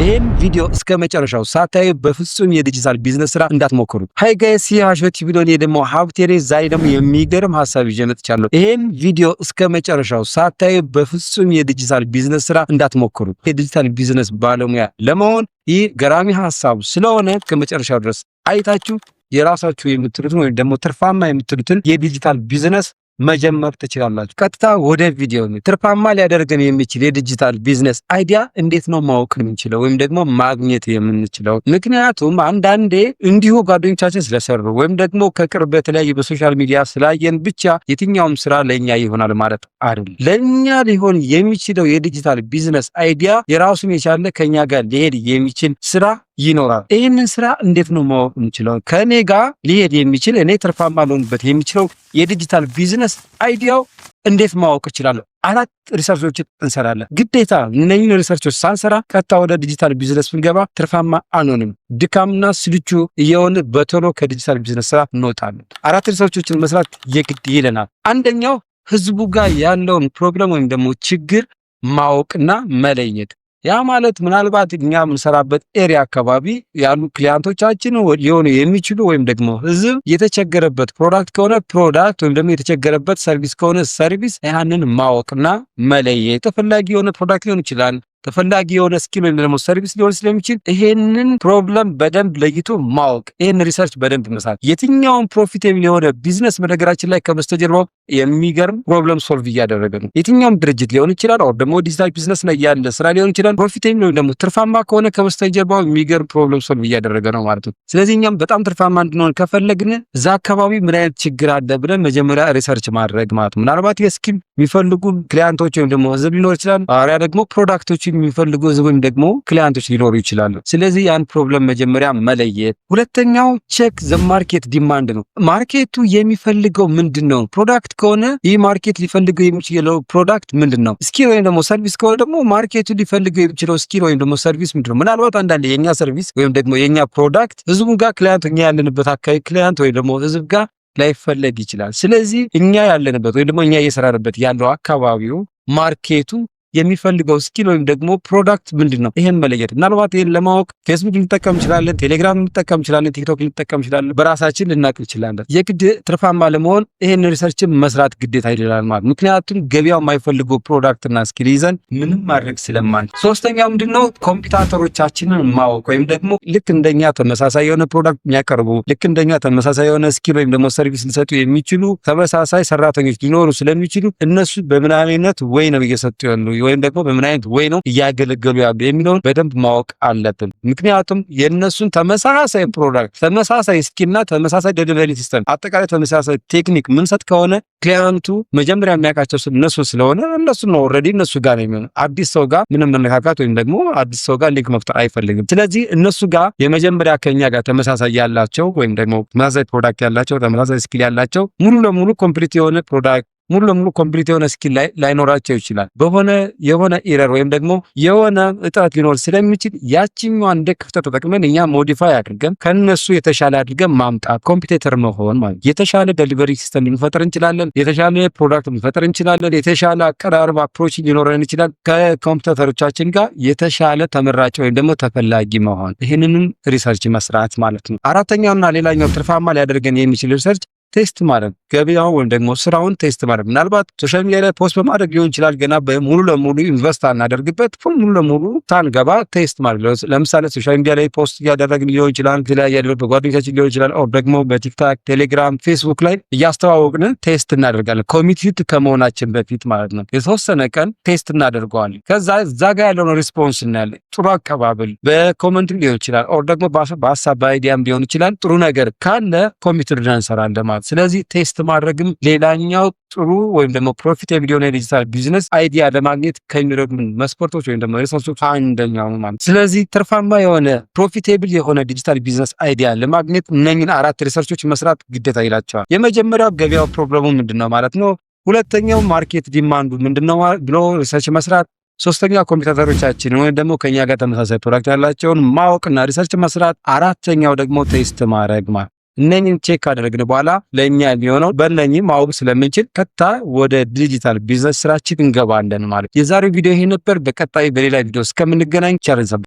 ይህን ቪዲዮ እስከ መጨረሻው ሳታዩ በፍጹም የ digital business ስራ እንዳትሞክሩ። Hi guys፣ ይህ ሀሾ ቲቪ ነው። እኔ ደግሞ ሀብቴ ነኝ። ዛሬ ደግሞ የሚገርም ሀሳብ ይዤ መጥቻለሁ። ይህን ቪዲዮ እስከ መጨረሻው ሳታዩ በፍጹም የ digital business ስራ እንዳትሞክሩ። የ digital business ባለሙያ ለመሆን ይህ ገራሚ ሀሳብ ስለሆነ ከመጨረሻው ድረስ አይታችሁ የራሳችሁ የምትሉትን ወይም ደግሞ ትርፋማ የምትሉትን የ digital business መጀመር ትችላላችሁ። ቀጥታ ወደ ቪዲዮ ነው። ትርፋማ ሊያደርገን የሚችል የ digital business idea እንዴት ነው ማወቅ የምንችለው ወይም ደግሞ ማግኘት የምንችለው? ምክንያቱም አንዳንዴ እንዲሁ ጓደኞቻችን ስለሰሩ ወይም ደግሞ ከቅርብ በተለያዩ በ social media ስላየን ብቻ የትኛውም ስራ ለእኛ ይሆናል ማለት አይደለም። ለእኛ ሊሆን የሚችለው የ digital business idea የራሱን የቻለ ከኛ ጋር ሊሄድ የሚችል ስራ ይኖራል። ይህንን ስራ እንዴት ነው ማወቅ የምችለው? ከእኔ ጋር ሊሄድ የሚችል፣ እኔ ትርፋማ ልሆንበት የሚችለው የ digital business idea ው እንዴት ማወቅ እችላለሁ? አራት research ኦችን እንሰራለን። ግዴታ እነኝን research ኦች ሳንሰራ ቀጥታ ወደ digital business ብንገባ ትርፋማ አንሆንም። ድካምና ስልቹ እየሆን በቶሎ ከ digital business ስራ እንወጣለን። አራት research ኦችን መስራት የግድ ይለናል። አንደኛው ህዝቡ ጋር ያለውን problem ወይም ደግሞ ችግር ማወቅና መለየት። ያ ማለት ምናልባት እኛ የምንሰራበት area አካባቢ ያሉ client ኦቻችን ሊሆኑ የሚችሉ ወይም ደግሞ ህዝብ የተቸገረበት product ከሆነ product ወይም ደግሞ የተቸገረበት service ከሆነ service፣ ያንን ማወቅና መለየት። ተፈላጊ የሆነ product ሊሆን ይችላል፣ ተፈላጊ የሆነ skill ወይም ደግሞ service ሊሆን ስለሚችል ይሄንን problem በደንብ ለይቶ ማወቅ፣ ይሄን research በደንብ መስራት። የትኛውን profitable የሆነ ቢዝነስ በነገራችን ላይ ከበስተጀርባው የሚገርም problem solve እያደረገ ነው። የትኛውም ድርጅት ሊሆን ይችላል፣ or ደግሞ digital business ላይ ያለ ስራ ሊሆን ይችላል። Profitable ወይም ደግሞ ትርፋማ ከሆነ ከበስተጀርባው የሚገርም problem solve እያደረገ ነው ማለት ነው። ስለዚህ እኛም በጣም ትርፋማ እንድንሆን ከፈለግን እዛ አካባቢ ምን አይነት ችግር አለ ብለን መጀመሪያ research ማድረግ ማለት ነው። ምናልባት የ skill የሚፈልጉ client ኦች ወይም ደግሞ ህዝብ ሊኖር ይችላል። አሪያ ደግሞ product ኦች የሚፈልጉ ህዝብ ወይም ደግሞ client ኦች ሊኖሩ ይችላሉ። ስለዚህ ያን problem መጀመሪያ መለየት። ሁለተኛው check the market demand ነው። Market ኡ የሚፈልገው ምንድን ነው? Product ከሆነ ይህ market ሊፈልገው የሚችለው product ምንድን ነው? Skill ወይም ደግሞ service ከሆነ ደግሞ market ኡ ሊፈልገው የሚችለው skill ወይም ደግሞ service ምንድን ነው? ምናልባት አንዳንድ የኛ service ወይም ደግሞ የኛ product ህዝቡ ጋር፣ client፣ እኛ ያለንበት አካባቢ client ወይም ደግሞ ህዝብ ጋር ላይፈለግ ይችላል። ስለዚህ እኛ ያለንበት ወይም ደግሞ እኛ እየሰራንበት ያለው አካባቢው market ኡ የሚፈልገው skill ወይም ደግሞ product ምንድን ነው? ይሄን መለየት። ምናልባት ይሄን ለማወቅ ፌስቡክ ልንጠቀም እንችላለን፣ ቴሌግራም ልንጠቀም እንችላለን፣ ቲክቶክ ልንጠቀም እንችላለን፣ በራሳችን ልናቅ እንችላለን። የግድ ትርፋማ ለመሆን ይሄን research ን መስራት ግዴታ ይላል ማለት፣ ምክንያቱም ገበያው የማይፈልገው product እና skill ይዘን ምንም ማድረግ ስለማንችል። ሶስተኛው ምንድነው? Competitor ኦቻችንን ማወቅ ወይም ደግሞ ልክ እንደኛ ተመሳሳይ የሆነ product የሚያቀርቡ፣ ልክ እንደኛ ተመሳሳይ የሆነ skill ወይም ደግሞ service ሊሰጡ የሚችሉ ተመሳሳይ ሰራተኞች ሊኖሩ ስለሚችሉ እነሱ በምን አይነት way ነው እየሰጡ ያሉ ወይም ደግሞ በምን አይነት way ነው እያገለገሉ ያሉ የሚለውን በደንብ ማወቅ አለብን። ምክንያቱም የእነሱን ተመሳሳይ product፣ ተመሳሳይ skill ና ተመሳሳይ delivery system፣ አጠቃላይ ተመሳሳይ technique ምንሰጥ ከሆነ client ኡ መጀመሪያ የሚያውቃቸው እነሱ ስለሆነ እነሱ ነው፣ already እነሱ ጋር ነው የሚሆነው። አዲስ ሰው ጋር ምንም መነካካት ወይም ደግሞ አዲስ ሰው ጋር link መፍጠር አይፈልግም። ስለዚህ እነሱ ጋር የመጀመሪያ ከኛ ጋር ተመሳሳይ ያላቸው ወይም ደግሞ ተመሳሳይ product ያላቸው፣ ተመሳሳይ skill ያላቸው፣ ሙሉ ለሙሉ complete የሆነ product፣ ሙሉ ለሙሉ complete የሆነ skill ላይኖራቸው ይችላል። በሆነ የሆነ error ወይም ደግሞ የሆነ እጥረት ሊኖር ስለሚችል ያችኛዋን እንደ ክፍተት ተጠቅመን እኛ modify አድርገን ከነሱ የተሻለ አድርገን ማምጣት፣ competitor መሆን ማለት የተሻለ delivery system ልንፈጥር እንችላለን። የተሻለ product ልንፈጥር እንችላለን። የተሻለ አቀራረብ approach ሊኖረን ይችላል። ከ competitor ኦቻችን ጋር የተሻለ ተመራጭ ወይም ደግሞ ተፈላጊ መሆን፣ ይህንንም research መስራት ማለት ነው። አራተኛውና ሌላኛው ትርፋማ ሊያደርገን የሚችል research test ማድረግ፣ ገበያው ወይም ደግሞ ስራውን test ማድረግ። ምናልባት social media ላይ post በማድረግ ሊሆን ይችላል። ገና ሙሉ ለሙሉ invest አናደርግበት፣ ሙሉ ለሙሉ ሳንገባ test ማድረግ። ለምሳሌ social media ላይ post እያደረግን ሊሆን ይችላል። የተለያየ በጓደኞቻችን ሊሆን ይችላል። Or ደግሞ በቲክቶክ፣ ቴሌግራም፣ ፌስቡክ ላይ እያስተዋወቅን test እናደርጋለን። Committed ከመሆናችን በፊት ማለት ነው። የተወሰነ ቀን test እናደርገዋለን። ከዛ እዛ ጋር ያለውን response እናያለን። ጥሩ አቀባበል በ comment ሊሆን ይችላል። Or ደግሞ በሀሳብ በ idea ም ሊሆን ይችላል። ጥሩ ነገር ካለ committed እንሰራለን ማለት። ስለዚህ test ማድረግም ሌላኛው ጥሩ ወይም ደግሞ profitable የሆነ የ digital business idea ለማግኘት ከሚረዱን መስፈርቶች ወይም ደግሞ resource ኦች አንደኛው ነው ማለት። ስለዚህ ትርፋማ የሆነ፣ profitable የሆነ digital business idea ለማግኘት እነኝን አራት research ኦች መስራት ግዴታ ይላቸዋል። የመጀመሪያው ገበያው problem ኡ ምንድን ነው ማለት ነው። ሁለተኛው market demand ኡ ምንድን ነው ብሎ research መስራት። ሶስተኛ competitor ኦቻችን ወይም ደግሞ ከኛ ጋር ተመሳሳይ product ያላቸውን ማወቅና research መስራት። አራተኛው ደግሞ test ማድረግ ማለት። እነኝን check ካደረግን በኋላ ለእኛ የሚሆነው በእነኝህ ማወቅ ስለምንችል ቀጥታ ወደ digital business ስራችን እንገባለን ማለት። የዛሬው ቪዲዮ ይሄ ነበር። በቀጣይ በሌላ ቪዲዮ እስከምንገናኝ ቸር እንሰንብት።